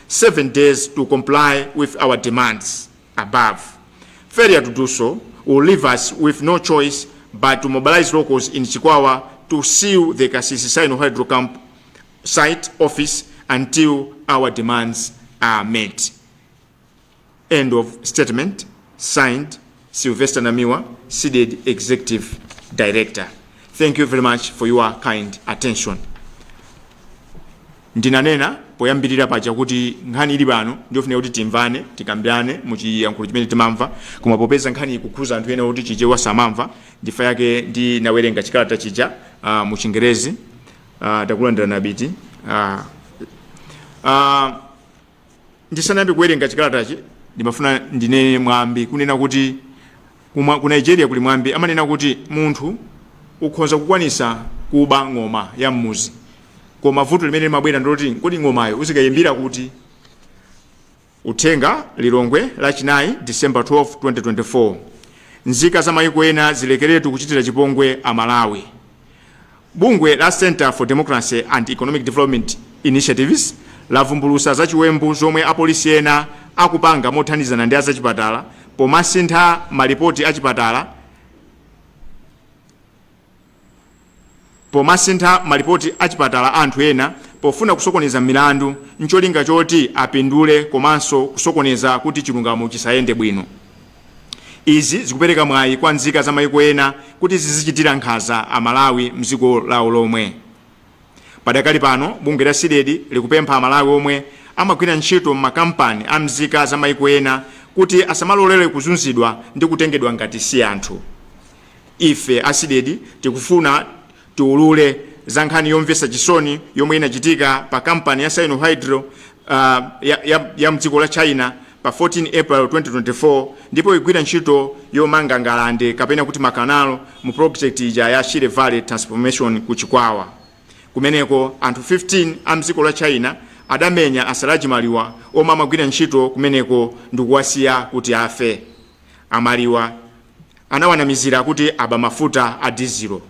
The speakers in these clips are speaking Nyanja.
7 days to comply with our demands above. Failure to do so will leave us with no choice but to mobilize locals in Chikwawa to seal the Kasisi Sinohydro Camp site office until our demands are met. End of statement. Signed, Sylvester Namiwa, CDEDI Executive Director. Thank you very much for your kind attention. Ndinanena poyambirira paja kuti nkhani ili pano ndiyofunika kuti timvane, tikambirane muchiyankhulo chimene timamva, koma popeza nkhani ikukhuza anthu ena kuti Chichewa samamva, ndifa yake ndinawerenga chikalata chija mu Chingerezi. Takulandira nabiti. Ndisanayambe kuwerenga chikalatachi, ndimafuna ndinene mwambi, kunena kuti ku Nigeria kuli mwambi, amanena kuti munthu ukhoza kukwanisa kuba ng'oma ya mmuzi, koma vuto limene limabwera ndiloti kodi ng'omayo uzikayimbira kuti? Uthenga, Lilongwe, Lachinayi, December 12, 2024. Nzika za mayiko ena zilekeretu kuchitira chipongwe Amalawi. Bungwe la Center for Democracy and Economic Development Initiatives lavumbulutsa za chiwembu zomwe apolisi ena akupanga mothandizana ndi azachipatala pomasintha malipoti achipatala a anthu ena pofuna kusokoneza milandu ncholinga choti apindule komanso kusokoneza kuti chilungamo chisayende bwino. Izi zikupereka mwayi kwa nzika za mayiko ena kuti zizichitira nkhanza Amalawi mdziko lawo lomwe. Padakali pano, bungwe la CDEDI likupempha Amalawi omwe amagwira ntchito m'makampani a mzika za mayiko ena kuti asamalolere kuzunzidwa ndi kutengedwa ngati si anthu. Ife a CDEDI tikufuna tiulule za nkhani yomvetsa chisoni yomwe inachitika pa kampani ya Sinohydro ya mdziko la China pa 14 April 2024, ndipo igwira ntchito yomanga ngalande kapena kuti makanalo mu project ija ya Shire Valley Transformation ku Chikwawa. Kumeneko anthu 15 a mdziko la China adamenya a Siraji Maliwa omwe amagwira ntchito kumeneko ndikuwasiya kuti afe. A Maliwa anawanamizira kuti aba mafuta a dizilo.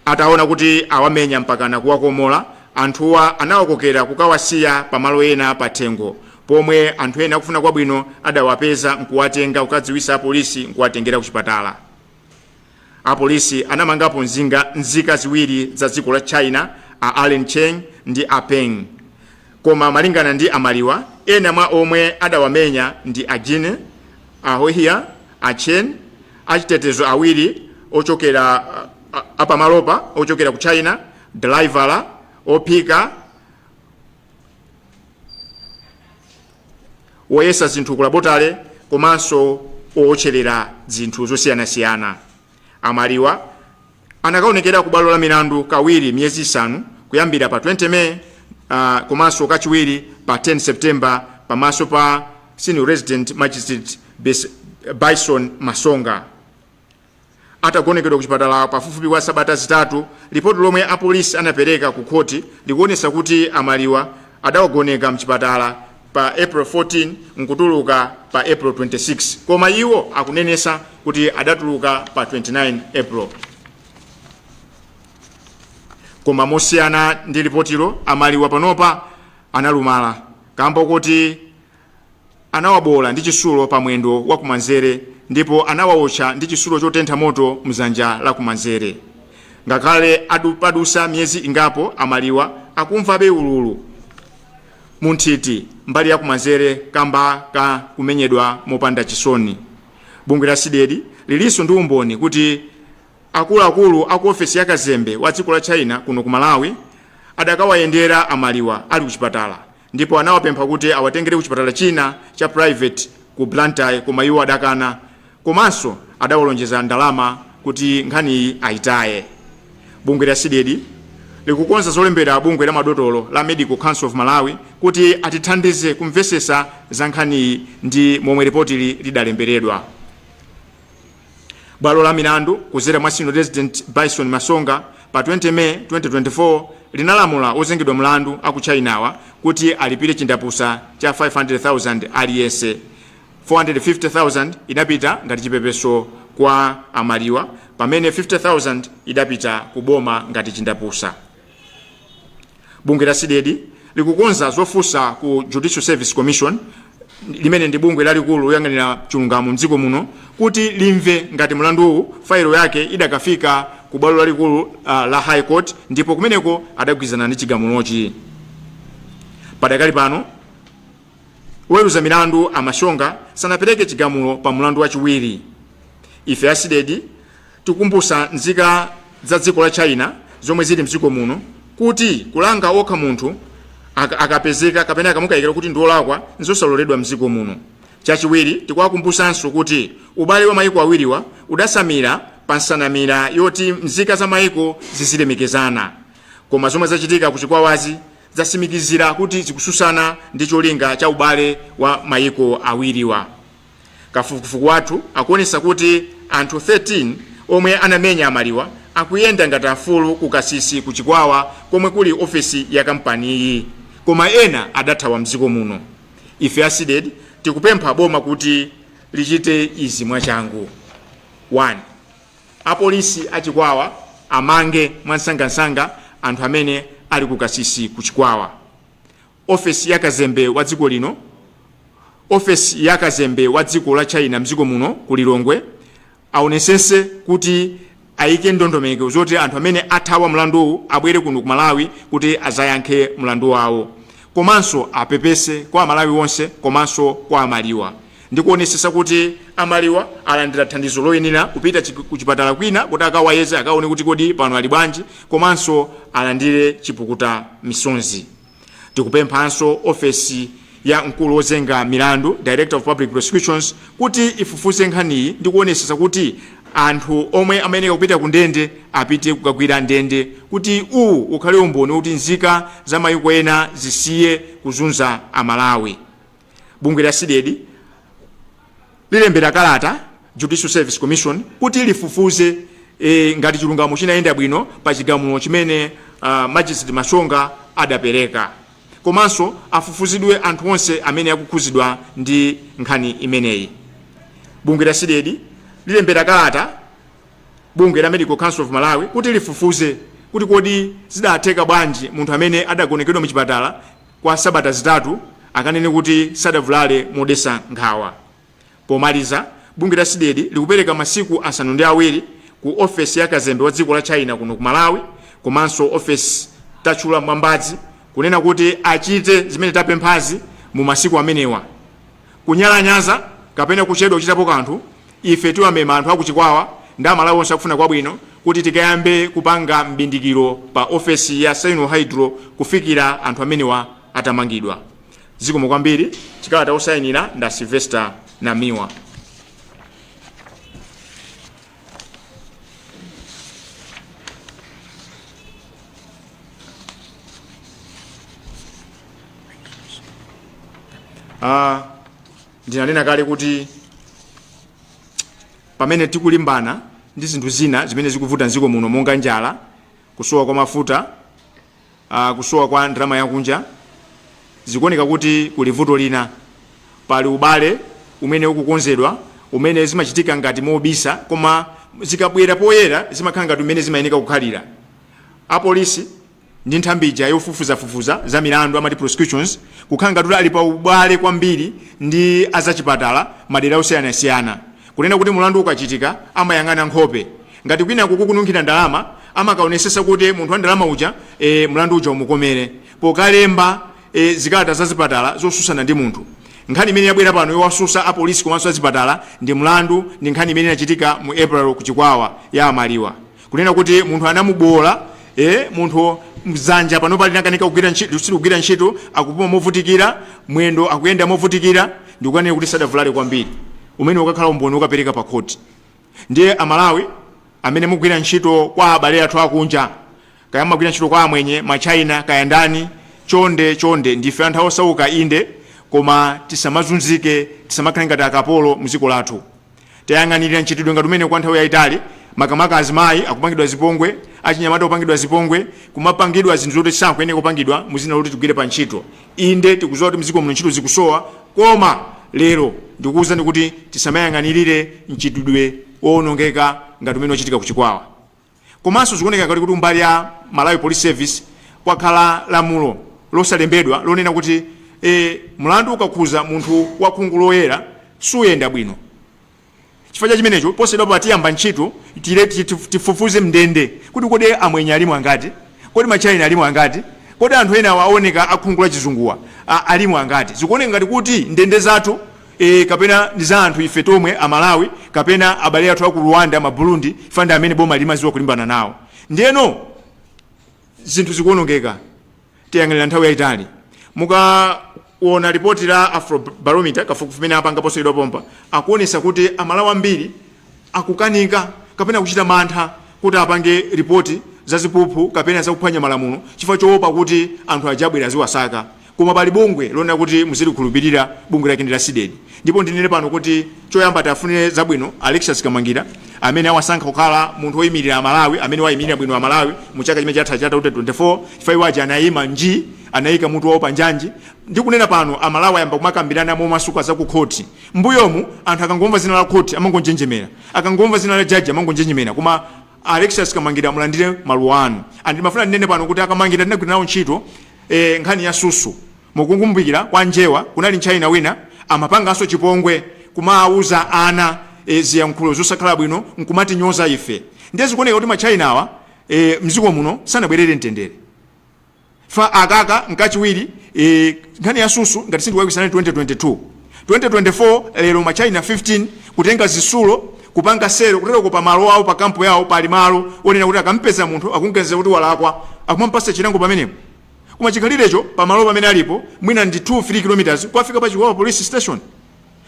Ataona kuti awamenya mpakana kuwakomola, anthuwa anawakokera kukawasiya pamalo ena pathengo pomwe anthu ena akufuna kwabwino adawapeza nkuwatenga kukadziwitsa apolisi nkuwatengera kuchipatala. Apolisi anamangapo nzika ziwiri za dziko la China, a Allen Cheng ndi a Peng. Koma malingana ndi a Maliwa, ena mwa omwe adawamenya ndi a Jine, a Hohia, a Chen, achitetezo awiri ochokera apamalopa ochokera ku China, dalaivala, ophika, woyesa zinthu ku labotale komanso owotcherera zinthu zosiyanasiyana. A Maliwa anakaonekera ku bwalo la milandu kawiri miyezi 5 kuyambira pa 20 May komanso kachiwiri pa 10 September pamaso pa Senior Resident Magistrate Bison Masonga. Atagonekedwa kuchipatala pafupifupi kwa sabata 3, lipoti lomwe apolisi anapereka ku khoti likuonetsa kuti a Maliwa adawagoneka mchipatala pa April 14 nkutuluka pa April 26, koma iwo akunenesa kuti adatuluka pa 29 April. Koma mosiyana ndi lipotilo, a Maliwa panopa analumala kamba kuti anawaboola ndi chitsulo pa mwendo wa kumanzere ndipo anawawotcha ndi chitsulo chotentha moto mdzanja la kumanzere. Ngakhale padusa miyezi ingapo, a Maliwa akumvabe ululu mu nthiti mbali ya kumanzere kamba ka kumenyedwa mopanda chisoni. Bungwe la CDEDI lilinso ndi umboni kuti akuluakulu a ku ofesi ya kazembe wa dziko la China kuno ku Malawi adakawayendera a Maliwa ali kuchipatala ndipo anawapempha kuti awatengere kuchipatala china cha private ku Blantyre, koma iwo adakana komanso adawalonjeza ndalama kuti nkhaniyi ayitaye. Bungwe la CDEDI likukonza zolembera bungwe la madotolo la Medical Council of Malawi kuti atithandize kumvesesa za nkhaniyi ndi momwe lipotili lidalemberedwa. Bwalo la milandu kudzera mwa Senior Resident Bison Masonga pa 20 May 2024 linalamula ozengedwa mlandu aku Chinawa kuti alipire chindapusa cha 500,000 aliyense. 450,000 inapita ngati chipepeso kwa a Maliwa pamene 50,000 idapita ku boma ngati chindapusa. Bungwe la CDEDI likukonza zofunsa ku Judicial Service Commission, limene ndi bungwe lalikulu loyang'anira chilungamo mdziko muno, kuti limve ngati mlanduwu failo yake idakafika ku bwalo lalikulu la High Court ndipo kumeneko adagwirizana ndi chigamulochi. Padakali pano woweruza milandu a Mashonga sanapereke chigamulo pa mlandu wachiwiri. Ife a Cdedi tikukumbutsa nzika za dziko la China zomwe zili mdziko muno kuti kulanga okha munthu akapezeka kapena akamukayikira kuti ndi wolakwa nzosaloledwa mdziko muno. Chachiwiri, tikuwakumbutsanso kuti ubale wa maiko awiriwa udatsamira pa nsanamira yoti nzika za maiko zizilemekezana. Koma zomwe zachitika ku Chikwawazi zatsimikizira kuti zikutsutsana ndi cholinga cha ubale wa maiko awiriwa. Kafukufuku wathu akuonetsa kuti anthu 13 omwe anamenya a Maliwa akuyenda ngati afulu ku Kasisi ku Chikwawa komwe kuli ofesi ya kampaniyi koma ena adathawa mdziko muno. Ife a Cdedi tikupempha boma kuti lichite izi mwachangu. 1. Apolisi a Chikwawa amange mwansangansanga anthu amene ali ku Kasisi ku Chikwawa. Ofesi ya kazembe wa dziko lino Ofesi ya kazembe wa dziko la China mdziko muno ku Lilongwe aonesese kuti ayike ndondomeko zoti anthu amene athawa mlanduwu abwere kuno ku Malawi kuti azayankhe mlandu wawo, komanso apepese kwa Amalawi onse komanso kwa Amaliwa ndi kuonesesa kuti Amaliwa alandira thandizo loyenera kupita kuchipatala kwina kuti akawayeze, akaone kuti kodi pano ali bwanji, komanso alandire chipukuta misonzi. Tikupemphanso ofesi ya mkulu wozenga milandu, Director of Public Prosecutions, kuti ifufuze nkhaniyi ndi kuonesesa kuti anthu omwe amayeneka kupita ku ndende apite kukagwira ndende, kuti uwu ukhale umboni woti nzika za mayiko ena zisiye kuzunza Amalawi. Bungwe la Cdedi lilembera kalata Judicial Service Commission kuti lifufuze ngati chilungamo chinayenda bwino pa chigamulo chimene Magistrate Mashonga adapereka, komanso afufuzidwe anthu onse amene akukhuzidwa ndi nkhani imeneyi. Bungwe la Cdedi lilembera kalata bungwe la Medical Council of Malawi kuti lifufuze kuti kodi zidatheka bwanji munthu amene adagonekedwa muchipatala kwa sabata zitatu akanene kuti sadavulale modetsa nkhawa. Pomaliza, bungwe la Cdedi likupereka masiku 7 ku ofesi ya kazembe wa dziko la China kuno ku Malawi komanso ofesi tatchula mwambazi kunena kuti achite zimene tapemphazi mu masiku amenewa. Kunyalanyaza kapena kuchedwa kuchitapo kanthu, ife tiwamema anthu aku Chikwawa ndi Amalawi onse akufuna kwabwino kuti tikayambe kupanga m'bindikiro pa ofesi ya Sinohydro kufikira anthu amenewa atamangidwa. Zikomo kwambiri. Chikalata osayinira nda Sylvester Namiwa. Ndinanena kale kuti pamene tikulimbana ndi zinthu zina zimene zikuvuta mdziko muno monga njala, kusowa kwa mafuta, kusowa kwa ndalama yakunja, zikuoneka kuti kuli vuto lina. Pali ubale umene ukukonzedwa umene zimachitika ngati mobisa, koma zikabwera poyera zimakhala ngati umene zimayeneka kukhalira. Apolisi ndi nthambi ija yofufuzafufuza za milandu amati prosecutions kukhala ngati kuti ali pa ubale kwambiri ndi azachipatala madera osiyanasiyana, kunena kuti mulandu ukachitika amayang'ana nkhope. Ngati kwinaku kukununkhira ndalama, amakaonesesa kuti munthu wa ndalama uja mlandu uja umukomere pokalemba zikalata za zipatala zosusana ndi munthu. Nkhani imene yabwera pano yowasusa apolisi komanso azipatala ndi mlandu ndi nkhani imene inachitika mu April ku Chikwawa ya Amaliwa, kunena kuti munthu anamubola munthu mzanja panopa linakanika kugwira ntchito, silikugwira ntchito, akupuma movutikira, mwendo akuyenda movutikira, ndikukanena kuti sadavulale kwambiri, umene ukakhala umboni ukapereka pa khoti. Ndiye Amalawi amene mugwira ntchito kwa abale athu akunja, kaya mumagwira ntchito kwa amwenye, machina, kaya ndani, chonde chonde, ndife anthu osauka inde, koma tisamazunzike, tisamakhale ngati akapolo mdziko lathu. Tayang'anirira mchitidwe ngati umene kwa nthawi yayitali, makamaka azimayi akupangidwa zipongwe, achinyamata akupangidwa zipongwe, kumapangidwa zinthu zoti sakuyenera kupangidwa muzina loti tigwire pa ntchito. Inde, tikudziwa kuti mdziko muno ntchito zikusowa, koma lero ndikuwuzani kuti tisamayang'anirire mchitidwe wowonongeka ngati umene wachitika ku Chikwawa. Komanso zikuoneka ngati kuti mbali ya Malawi Police Service kwakhala lamulo losalembedwa lonena kuti mlandu ukakhuza munthu wa khungu loyera suyenda bwino. Chifukwa cha chimenecho, posachedwapa tiyamba ntchito, tifufuze mndende kuti kodi amwenye alimo angati, kodi machina alimo angati, kodi anthu ena aoneka akhungu la chizunguwa alimo angati. Zikuoneka ngati kuti ndende zathu kapena ndi za anthu ife tomwe Amalawi kapena abale athu aku Rwanda, ma Burundi, fanda amene boma limaziwa kulimbana nawo. Ndiyeno zinthu zikuonongeka, tiyang'anira nthawi yayitali. Mukaona ripoti la Afrobarometer, kafukufuku imene apanga posachedwa pompa, akuonesa kuti Amalawi ambiri akukanika kapena kuchita mantha kuti apange ripoti za ziphuphu kapena zakuphwanya malamulo, chifukwa choopa kuti anthu ajabwera aziwasaka. Koma pali bungwe lonena kuti muzilikhulupirira, bungwe lake ndi la CDEDI. Ndipo ndinene pano kuti choyamba tiafunire zabwino Alexius Kamangira amene awasankha kukhala munthu woyimirira Amalawi, amene wayimirira bwino Amalawi mu chaka chimene chatha cha 2024, chifukwa iwo aja anayima nji, anayika mutu wawo pa njanji. Ndikunena pano, Amalawi ayamba kumakambirana momasuka za ku khoti. Mbuyomu anthu akangomva zina la khoti amangonjenjemera, akangomva zina la jaji amangonjenjemera, koma Alexius Kamangira, mulandire maluwa anu. Andimafuna ndinene pano kuti Akamangira tinagwira nawo ntchito nkhani ya susu. Mukukumbukira kwa Njewa kunali mchina wina amapanganso chipongwe, kumawuza ana ziyankhulo zosakhala bwino, nkumatinyoza ife. Ndiye zikuoneka kuti machina awa mdziko muno sanabwerere mtendere. Fa akaka nkachiwiri, nkhani ya susu, ngati sindikuwakwisa, 2022, 2024. Lero machina 15 kutenga zisulo kupanga selo kutereko pa malo awo, pa kampo yawo pali malo onena kuti akampeza munthu akunganiza kuti walakwa, akumampasa chilango pamenepo. Koma chikhalirecho pamalo pamene alipo mwina ndi 2 3 kilometers kwafika pa Chikwawa Police Station.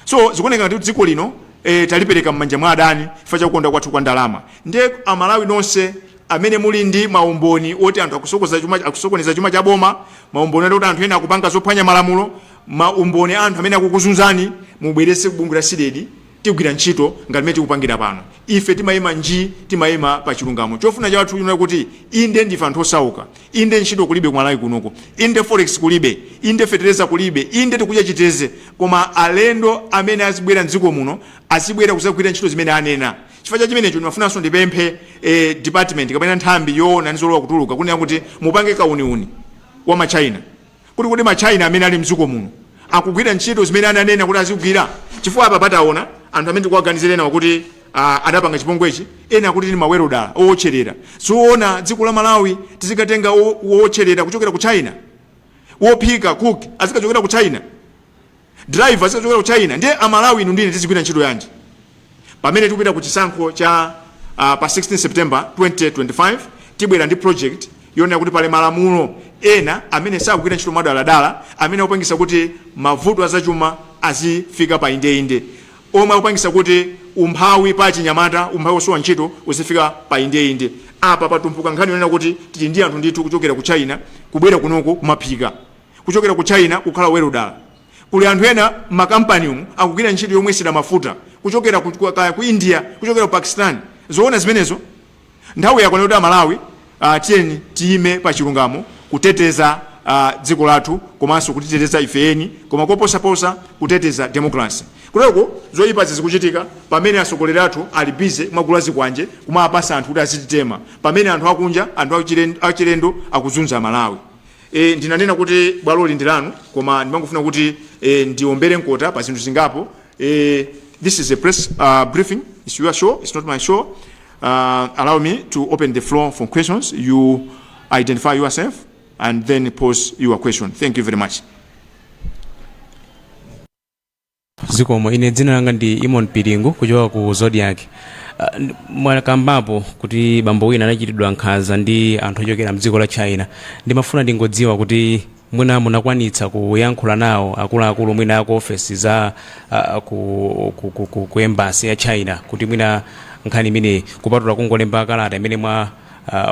So zikuoneka ngati dziko lino talipereka m'manja mwa adani chifukwa chakukonda kwathu kwa ndalama. Ndiye Amalawi nonse amene muli ndi maumboni oti anthu akusokoneza chuma cha boma, maumboni oti anthu ena akupanga zophwanya malamulo, maumboni anthu amene akukuzunzani, mubweretse kubungwe la CDEDI. Tigwira ntchito ngati mmene tikupangira pano. Ife timayima nji, timayima pa chilungamo. Chofuna chathu china kuti inde ndife anthu osauka, inde ntchito kulibe kumalawi kunuko, inde forex kulibe, inde fetereza kulibe, inde tikudya chiteze, koma alendo amene azibwera mdziko muno azibwera kuzagwira ntchito zimene anena. Chifukwa cha chimenecho ndimafunanso ndipemphe department kapena nthambi yoona ndi zolowa kutuluka kunena kuti mupange kauniuni wa machina, kuti kuti machina amene ali mdziko muno akugwira ntchito zimene ananena kuti azigwira. Chifukwa apa pataona anthu amene tikuwaganizira, ena kuti adapanga chipongwechi, ena akuti ndi mawerodala owotcherera. Zoona dziko la Malawi tizikatenga wowotcherera kuchokera ku China, wophika, cook, azikachokera ku China, driver azikachokera ku China? Ndiye Amalawi inu ndine tizigwira ntchito yanji pamene tikupita ku chisankho cha pa 16 September 2025? Tibwera ndi project yonena kuti pali malamulo ena amene sakugwira ntchito mwadaladala, amene akupangisa kuti mavuto azachuma azifika pa indeinde, omwe akupangisa kuti umphawi pa chinyamata, umphawi wosowa ntchito uzifika pa indeinde. Apa patumpuka nkhani yonena kuti tili ndi anthu ndithu kuchokera ku China kubwera kunoko kumaphika, kuchokera ku China kukhala welodala. Kuli anthu ena m'makampani umu akugwira ntchito yomwesera mafuta kuchokera kaya ku India, kuchokera ku Pakistan. Zoona zimenezo? Nthawi yakwana kuti Amalawi tiyeni tiyime pa chilungamo kuteteza dziko lathu komanso kutiteteza ife eni, koma koposaposa kuteteza democracy. Kuteko zoyipazi zikuchitika pamene atsogoleri athu ali busy kumagula zikwanje kumapasa anthu kuti azititema, pamene anthu akunja, anthu achilendo akuzunza Amalawi. Ndinanena kuti bwaloli ndi lanu, koma ndimangofuna kuti ndiombere mkota pa zinthu zingapo. This is a press briefing. It's your show, it's not my show. Allow me to open the floor for questions. You identify yourself and then pose your question. Thank you very much. Zikomo. Ine dzina langa ndi Imon Piringu kuchoka ku Zodiak. Mwakambapo kuti bambo wina anachitidwa nkhanza ndi anthu ochokera mdziko la China. Ndimafuna ndingodziwa kuti mwina munakwanitsa kuyankhula nawo akuluakulu mwina aku ofesi za ku embassy ya China, kuti mwina nkhani imeneyi, kupatula kungolemba kalata imene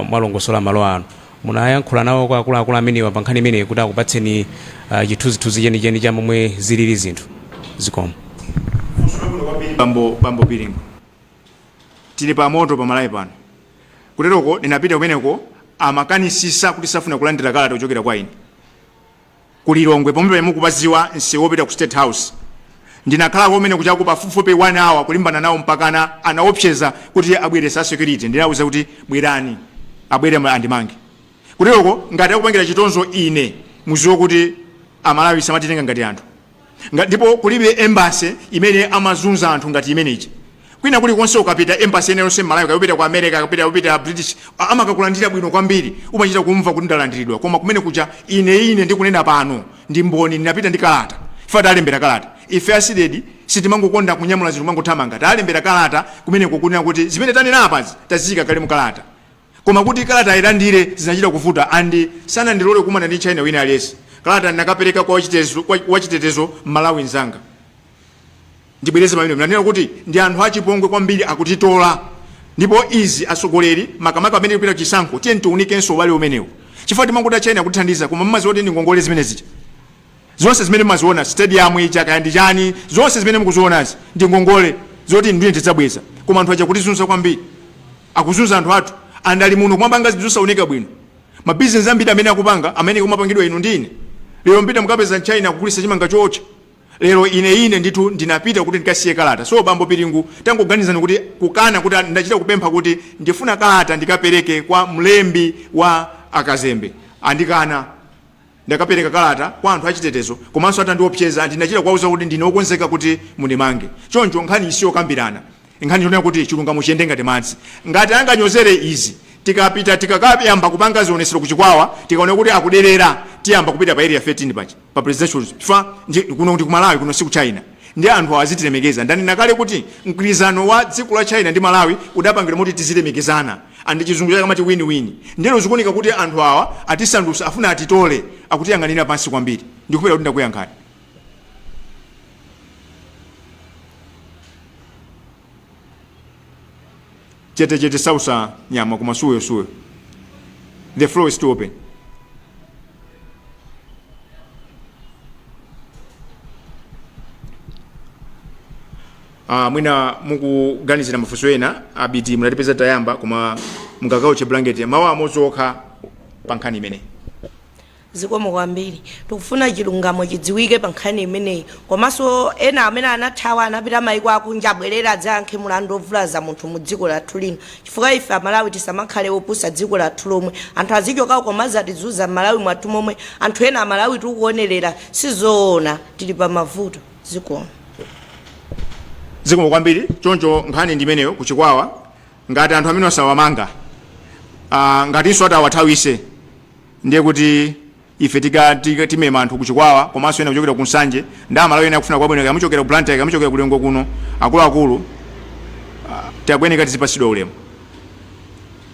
mwalongosola malo ano, munayankhula nawo kwa akuluakulu amenewa pa nkhani imeneyi kuti akupatseni chithunzithunzi chenicheni cha momwe zilili zinthu? Zikomo. Bambo Piringu, tili pa moto pa Malawi pano. Kuteroko ndinapita kumeneko, amakanisisa kuti safuna kulandira kalata kuchokera kwa ine. Ku Lilongwe pomwe mukupaziwa msewu wopita ku State House, ndinakhala kumene kuchako pafupifupi 1 hour kulimbana nawo, mpakana anaopseza kuti abweresa security. Ndinawuza kuti bwerani, abwere andimange. Kuteroko ngati akupangira chitonzo ine Muziwe kuti Amalawi samatitenga ngati anthu. Ndipo kulibe embassy imene amazunza anthu ngati imeneyi. Kwina kulikonse ukapita, embassy ina yonse m'Malawi, kaya upita ku America, kapita upita British, amakakulandira bwino kwambiri, umachita kumva kuti ndalandiridwa. Koma kumene kuja, ine ndikunena pano ndi mboni, ndinapita ndi kalata. Ife talembera kalata. Ife a CDEDI sitimangokonda kunyamula zinthu kumangothamanga. Talembera kalata kumeneko kunena kuti zimene tanena apazi taziyika kale mu kalata. Koma kuti kalata ayilandire zinachita kuvuta and sanandilole kukumana ndi Mchina wina aliyense. Kalata ndinakapereka kwa wachitetezo, kwa wachitetezo Mmalawi mzanga. Ndibwereze pamene ndanena kuti ndi anthu achipongwe kwambiri, akutitola. Ndipo izi atsogoleri, makamaka pamene tikupita kuchisankho, tiyeni tiunikenso ubale umenewu. Chifukwa timangoti China akutithandiza, koma mumadziwa kuti ndi ngongole zimene zija. Zonse zimene mumaziona, stadium ija kaya ndi chani, zonse zimene mukuzionazi ndi ngongole zoti ndiye tidzabweza. Koma anthu aja kutizunza kwambiri. Akuzunza anthu athu and ali muno kumapanga zinthu zosaoneka bwino. Ma business ambiri amene akupanga, amene kumapangidwa inu ndi ine. Lero mpita mukapeza Mchina akugulitsa chimanga chootcha. Lero ine ndithu ndinapita kuti ndikasiye kalata. So bambo Piringu, tangoganizani kuti kukana kuti ndachita kupempha kuti ndifuna kalata ndikapereke kwa mlembi wa akazembe. Andikana. Ndakapereka kalata kwa anthu achitetezo komanso atandiopseza, ndinachita kuwauza kuti ndine wokonzeka kuti mundimange. Choncho nkhani siyokambirana. Nkhani yonena kuti chilungamo chiyende ngati madzi. Ngati anganyozere izi, tikapita tikakayamba kupanga zionesero ku Chikwawa, tikaona kuti akuderera, tiyamba kupita pa Area 13 paja, pa presidential, chifukwa kuno ndi ku Malawi, kuno si ku China. Ndi anthu awa azitilemekeza. Ndanena kale kuti mgwirizano wa dziko la China ndi Malawi udapangidwa moti tizilemekezana. And chizungu chake amati win-win. Ndero zikuoneka kuti anthu awa atisandutsa, afuna atitole, akutiyang'anira pansi kwambiri. Ndikupera kuti ndakuyankhani. Chete chete sausa nyama, koma suyo suyo. The floor is still open. Mwina mukuganizira mafunso ena abiti, munatipeza tayamba, koma mungakauche blanket mawu amodzi okha pa nkhani imeneyi. Zikomo kwambiri. Tikufuna chilungamo chidziwike pa nkhani imeneyi, komanso ena amene anathawa anapita maiko akunja abwerere adzayankhe mulandu ovulaza munthu mu dziko lathu lino, chifukwa ife Amalawi tisamakhale opusa. Dziko lathu lomwe anthu azichokako koma zatizunza m'Malawi mwathu momwe anthu ena Amalawi tikuonerera, sizoona. Tili pa mavuto. Zikomo. Zikomo kwambiri. Choncho nkhani ndi imeneyo kuchikwawa. Ngati anthu amene osawamanga, ngatinso atawathawise, ndiye kuti ife timema anthu kuchikwawa, komanso ena kuchokera ku Nsanje ndi Amalawi ena akufuna kwabwino, kaya muchokera ku Blantyre, kaya muchokera ku Lilongwe kuno, akuluakulu, tiyakuyeneka tizipasidwa ulemu.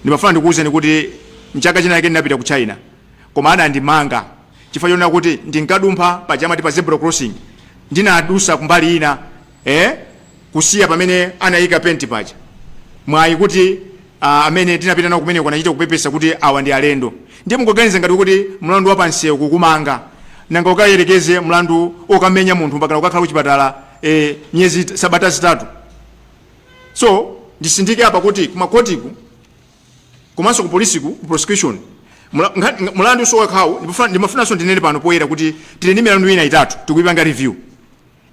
Ndimafuna ndikuwuzeni kuti mchaka china chake ndinapita ku China, koma anandimanga chifukwa chonena kuti ndinkadumpha pachamati pa zebra crossing, ndinadusa kumbali ina, kusiya pamene anayika penti paja. Mwayi kuti amene tinapita nawo kumeneko anachita kupepesa kuti awa ndi alendo. Ndiye mungoganiza ngati kuti mlandu wa pansewu kukumanga, nanga ukayerekeze mlandu okamenya munthu mpaka ukakhala kuchipatala miyezi, sabata 3. So ndisindike apa kuti kumakotiku komanso ku polisiku, ku prosecution, mulandu so wakhawu. Ndimafunanso ndinene pano poyera kuti tili ndi milandu ina itatu tikuyipanga review,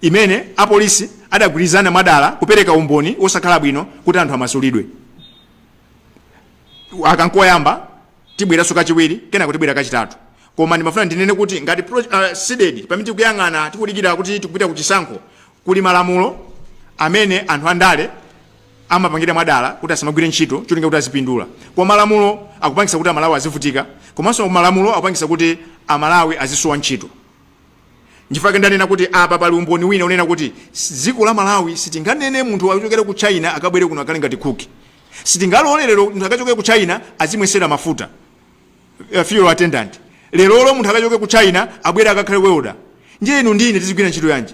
imene apolisi adagwirizana mwadala kupereka umboni wosakhala bwino kuti anthu amasulidwe. Akankoyamba, tibweranso kachiwiri, kenako tibwera kachitatu. Koma ndimafuna ndinene kuti ngati CDEDI, pamene tikuyang'ana, tikudikira kuti tikupita ku chisankho, kuli malamulo amene anthu andale amapangira mwadala kuti asamagwire ntchito cholinga kuti azipindula. Koma malamulo akupangisa kuti Amalawi azivutika, komanso malamulo akupangisa kuti Amalawi azisowa ntchito. Nchifukwa ndanena kuti apa pali umboni wina unena kuti dziko la Malawi sitinganene munthu achokera ku China akabwere kuno akhale ngati cook. Sitingalole lero munthu akachokera ku China azimwesera mafuta, fuel attendant. Lerolo munthu akachoke ku China abwere akakhale welder. Ndiye inu ndi ine tizigwira ntchito yanji?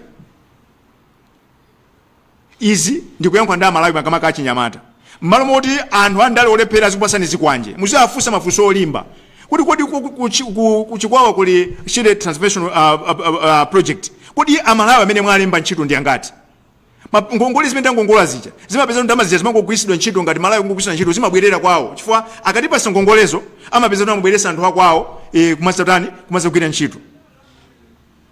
Izi ndikuyankhula ndi Amalawi, makamaka achinyamata. M'malo moti anthu andale olephera azikupasani zikwanje, muziwafunsa mafunso olimba kuti kodi kuchikwawa kuli Shire transformation project, kodi Amalawi amene mwalemba ntchito ndi angati? Ngongole zimene tangongola zija zimapeza ndalama zija zimangogwiritsidwa ntchito ngati Malawi kungogwiritsidwa ntchito, zimabwerera kwawo, chifukwa akatipasa ngongolezo amapeza kuti amabweresa anthu akwawo, kumazatani, kumazagwira ntchito.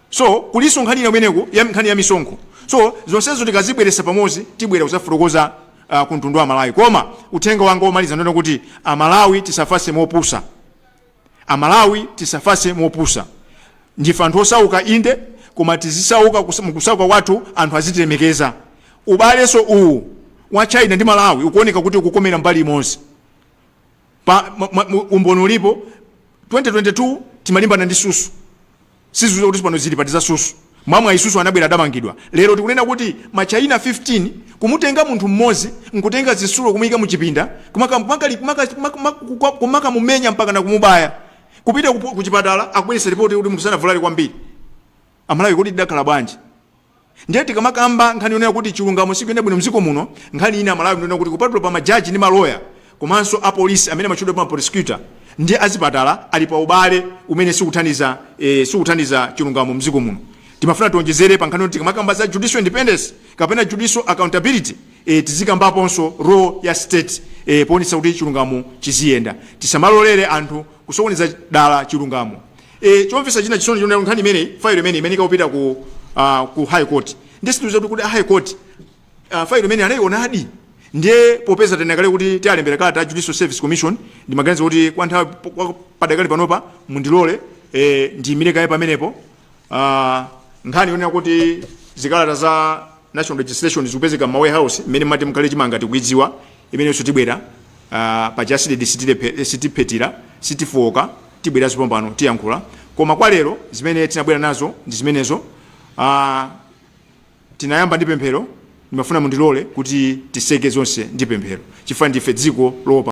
So kulinso nkhani ina kumeneko ya nkhani ya misonkho. So zonsezo tikazibweresa pamodzi, tibwera kuzafotokoza ku mtundu wa Malawi. Koma uthenga wanga womaliza ndona kuti Amalawi tisafase mopusa. Amalawi tisafase mopusa. Ndife anthu osauka inde, koma tizisauka mukusauka kwathu anthu azitilemekeza. Ubalenso uwu wa China ndi Malawi ukuoneka kuti ukukomera mbali imodzi. Pa umboni ulipo. 2022 timalimbana ndi susu, sizuza kuti pano zili pati za susu. Mwamwe isusu anabwera, adamangidwa. Lero tikunena kuti Machina 15 kumutenga munthu mmodzi, nkutenga zitsulo kumuyika muchipinda, kumakamumenya mpaka na kumubaya, kupita kuchipatala akubweretsa ripoti kuti munthu sanavulale kwambiri. Amalawi, kodi tidakhala bwanji? Ndiye tikamakamba nkhani yonena kuti chilungamo sikuyenda bwino mdziko muno, nkhani ina, Amalawi, ndionena kuti kupatula pa majaji ndi maloya komanso apolisi amene amatchedwa pa prosecutor ndi azipatala, ali pa ubale umene sikuthandiza chilungamo mdziko muno. Timafuna tionjezere pa nkhani yoti tikamakamba za judicial independence kapena judicial accountability, tizikambaponso role ya state poonetsa kuti chilungamo chiziyenda. Tisamalolere anthu kusokoneza dala chilungamo. Chomvetsa china chisoni chonena nkhani imeneyi, file imene ikakupita ku High Court, ndiye situza kuti High Court file imene anayionadi. Ndiye popeza tenakale kuti tiyalembera kalata ya Judicial Service Commission, ndimaganiza kuti kwa nthawi padakali panopa mundilole ndiyimire kaye pamenepo. Nkhani yonena kuti zikalata za national registration zikupezeka m'ma warehouse mmene mati mukhale chimanga, tikuidziwa imenenso. Tibwera pa CHASIDEDI, sitiphetira, sitifoka, tibweranso pompano tiyankhula. Koma kwa lero zimene tinabwera nazo ndi zimenezo. Tinayamba ndi pemphero, ndimafuna mundilole kuti tiseke zonse ndi pemphero, chifukwa ndife dziko lopa